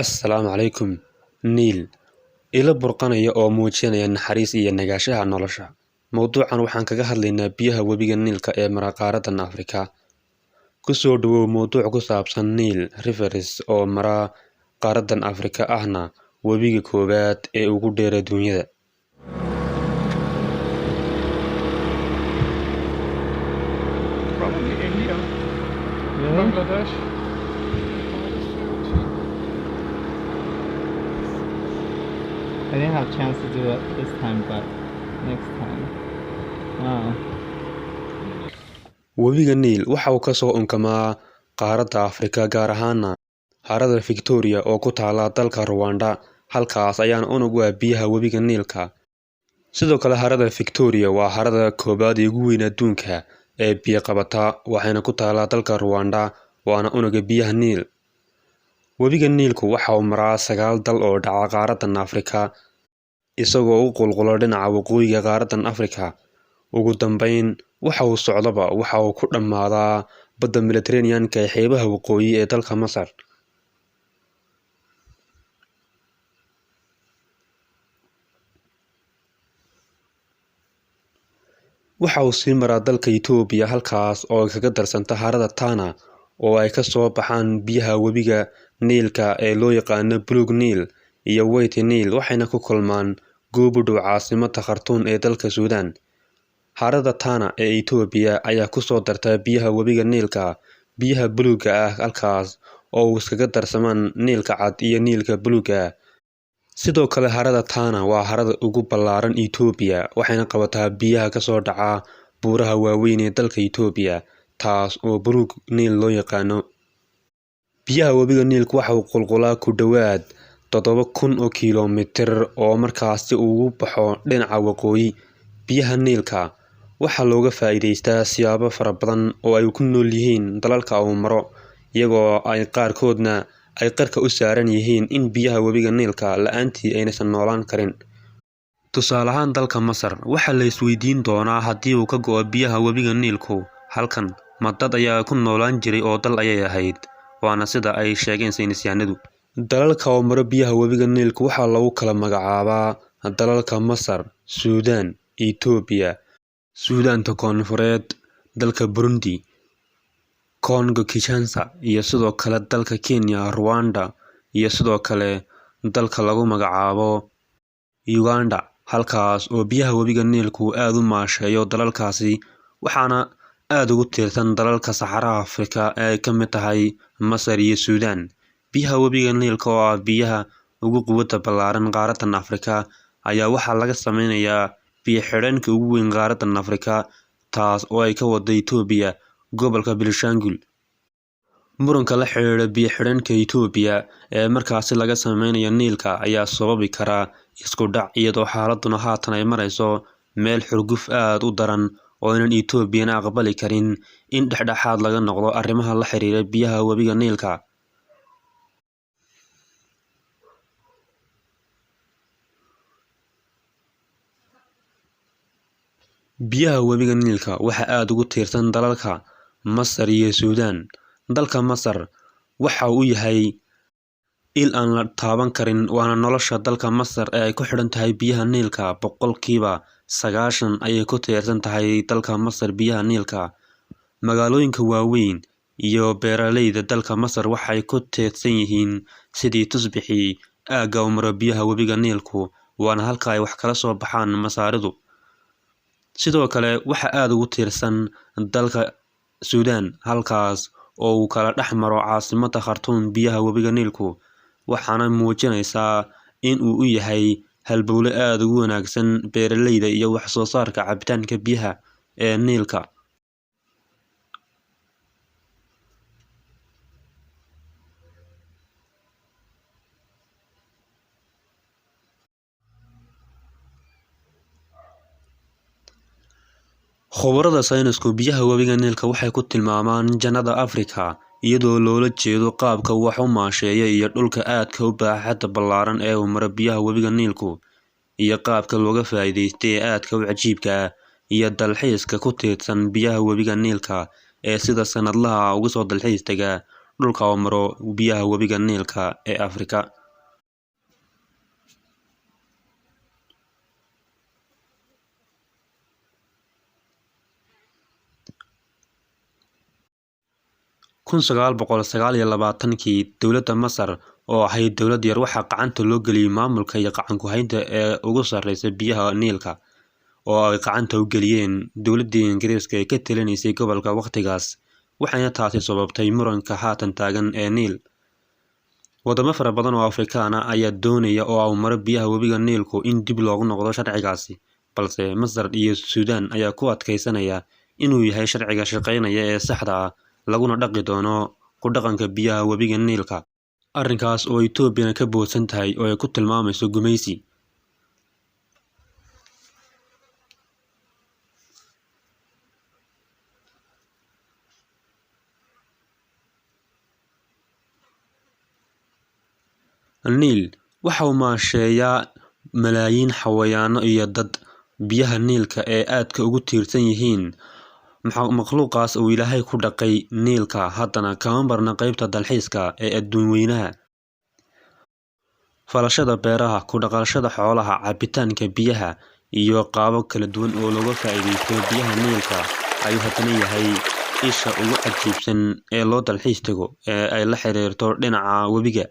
Assalaamu calaykum. Niil ilo burqanaya oo muujinaya naxariis iyo nagaashaha nolosha. Mowduucan waxaan kaga hadlaynaa biyaha webiga Niilka ee mara qaaraddan Afrika. Ku soo dhawow mowduuc ku saabsan Niil Rivers oo mara qaaraddan Afrika, ahna webiga koowaad ee ugu dheer adduunyada. Probably India, Really? Bangladesh. I didn't have a chance to do it this time, but next time. Wow. Webiga Niil waxa uu ka soo unkamaa qaaradda Afrika, gaar ahaana harada Victoria oo ku taala dalka Rwanda. Halkaas ayaana unug u ah biyaha webiga Niilka. Sidoo kale harada Victoria waa harada koowaad ee ugu weyn adduunka ee biyo qabata, waxayna ku taalaa dalka Rwanda, waana unuga biyaha Niil. Webiga Niilku waxa uu maraa 9 dal oo dhaca qaaraddan Afrika, isagoo u qulqulo dhinaca waqooyiga qaaraddan Afrika. Ugu dambeyn waxa uu socdaba waxa uu ku dhammaadaa badda Mediterranean-ka ee xeebaha waqooyi ee dalka Masar. Waxa uu sii maraa dalka Itoobiya, halkaas oo ay kaga darsanta harada Tana oo ay ka soo baxaan biyaha webiga Niilka ee loo yaqaano Blue Nile iyo White Nile, waxayna ku kulmaan goob u dhow caasimadda Khartoum ee dalka Suudaan. Harada Tana ee Itoobiya ayaa ku soo darta biyaha webiga Niilka biyaha buluugga ah, halkaas oo uu iskaga darsamaan Niilka cad iyo Niilka buluugga ah. Sidoo kale harada Tana waa harada ugu ballaaran Itoobiya, waxayna qabataa biyaha ka soo dhaca buuraha waaweyn ee dalka Itoobiya, taas oo Blue Nile loo yaqaano. Biyaha webiga Niilka waxa uu qulqulaa ku dhowaad 7,000 oo kiiloomitir oo markaasi ugu baxo dhinaca waqooyi. Biyaha Niilka waxaa looga faa'iidaystaa siyaabo fara badan oo ay ku nool yihiin dalalka uu maro, iyagoo ay qaarkoodna ay qarka u saaran yihiin in biyaha webiga Niilka la'aantii aynaysan noolaan karin. Tusaale ahaan dalka Masar waxaa la isweydiin doonaa haddii uu ka go'o biyaha webiga Niilku halkan, ma dad ayaa ku noolaan jiray oo dal ayay ahayd, waana sida ay sheegeen saynisyahanadu. Dalalka oo maro biyaha webiga Niilku waxaa lagu kala magacaabaa dalalka Masar, Suudaan, Itoobiya, Suudaanta Koonfureed, dalka Burundi, Congo Kinshasa, iyo sidoo kale dalka Kenya, Rwanda, iyo sidoo kale dalka lagu magacaabo Uganda, halkaas oo biyaha webiga Niilku aad u maasheeyo dalalkaasi, waxaana aad ugu tiirsan dalalka saxaraha Afrika ee ay ka mid tahay Masar iyo Suudaan. Biyaha webiga Niilka oo ah biyaha ugu quwadda ballaaran qaaraddan Afrika ayaa waxaa laga sameynayaa biyo xidheenka ugu weyn qaaraddan Afrika, taas oo ay ka wada Itoobiya gobolka Benishangul. Muranka la xiriira biyo xidheenka Itoobiya ee markaasi laga sameynayo Niilka ayaa sababi kara isku dhac, iyadoo xaaladuna haatan ay marayso meel xurguf aad u daran oo aynan Itoobiyana aqbali karin in dhexdhexaad laga noqdo arrimaha la xiriira biyaha webiga Niilka. Biyaha webiga Niilka waxaa aad ugu tiirsan dalalka Masar iyo Suudaan. Dalka Masar waxa uu yahay il aan la taaban karin, waana nolosha dalka Masar ee ay ku xidhan tahay biyaha Niilka. 90% ayay ku tiirsan tahay dalka Masar biyaha Niilka. Magaalooyinka waaweyn iyo beeraleyda dalka Masar waxay ku tiirsan yihiin sidii tusbixii aagga u maro biyaha webiga Niilku, waana halka ay wax kala soo baxaan Masaaridu. Sidoo kale waxaa aad ugu tiirsan dalka Suudaan, halkaas oo uu kala dhex maro caasimadda Khartoum biyaha webiga Niilku, waxaana muujinaysaa in uu u yahay halbowle aad ugu wanaagsan beeraleyda iyo wax soo saarka cabitaanka biyaha ee Niilka. Khubarada saynisku biyaha webiga Niilka waxay ku tilmaamaan jannada Afrika, iyadoo loola jeedo qaabka wax u maasheeya iyo dhulka aadka u baaxadda ballaaran ee uu maro biyaha webiga Niilku, iyo qaabka looga faa'iidaystay ee aadka u cajiibka ah. iyo dalxiiska ku tiirsan biyaha webiga Niilka ee sida sanadlaha uga soo dalxiis taga dhulka oo maro biyaha webiga Niilka ee Afrika. 1929-kii, dowladda Masar oo ahayd dowlad yar waxaa gacanta loo geliyay maamulka iyo gacan ku haynta ee ugu sarreysa biyaha Niilka, oo ay gacanta u geliyeen dowladdii Ingiriiska ee ka talinaysay gobolka wakhtigaas, waxayna taasi sababtay muranka haatan taagan ee Niil. Wadamo fara badan oo Afrikaan ah ayaa doonaya oo uu maro biyaha webiga Niilku in dib loogu noqdo sharcigaasi, balse Masar iyo Suudaan ayaa ku adkeysanaya inuu yahay sharciga shaqeynaya ee saxda ah, laguna dhaqi doono ku dhaqanka biyaha webiga Niilka. Arrinkaas oo Itoobiyana ka boodsan tahay oo ay ku tilmaamayso gumaysi. Niil waxa uu maasheeyaa malaayiin xayawaanno iyo dad biyaha Niilka ee aadka ugu tiirsan yihiin makhluuqaas uu Ilaahay ku dhaqay Niilka, haddana kama marna qaybta dalxiiska ee adduun weynaha. Falashada beeraha, ku dhaqashada xoolaha, cabitaanka biyaha iyo qaabab kala duwan oo looga faa'iideysto biyaha Niilka ayuu haddana yahay isha ugu cajiibsan ee loo dalxiis tago ee ay la xiriirto dhinaca webiga.